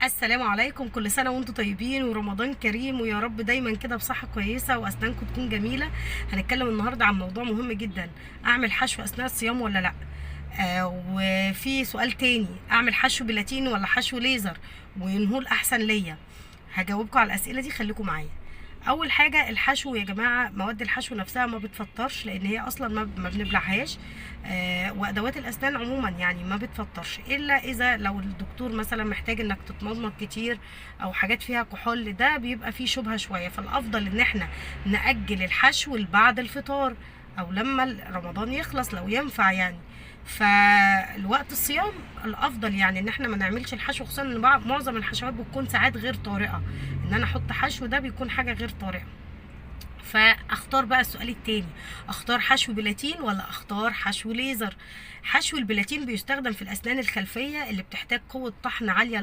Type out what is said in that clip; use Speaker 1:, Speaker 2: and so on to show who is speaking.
Speaker 1: السلام عليكم، كل سنة وانتم طيبين ورمضان كريم، ويا رب دايما كده بصحة كويسة وأسنانكم تكون جميلة. هنتكلم النهاردة عن موضوع مهم جدا: أعمل حشو أثناء الصيام ولا لأ؟ وفي سؤال تاني: أعمل حشو بلاتين ولا حشو ليزر، وينهو الأحسن ليا؟ هجاوبكم على الأسئلة دي، خليكم معايا. اول حاجة الحشو يا جماعه، مواد الحشو نفسها ما بتفطرش، لان هي اصلا ما بنبلعهاش. وادوات الاسنان عموما يعني ما بتفطرش، الا اذا لو الدكتور مثلا محتاج انك تتمضمض كتير او حاجات فيها كحول، ده بيبقى فيه شبهه شويه. فالافضل ان احنا ناجل الحشو لبعد الفطار او لما رمضان يخلص لو ينفع يعني. فالوقت الصيام الافضل يعني ان احنا ما نعملش الحشو، خصوصا ان معظم الحشوات بتكون ساعات غير طارئه. ان انا احط حشو ده بيكون حاجة غير طارئه. فاختار بقى السؤال التاني: اختار حشو بلاتين ولا اختار حشو ليزر؟ حشو البلاتين بيستخدم في الاسنان الخلفية اللي بتحتاج قوة طحن عالية.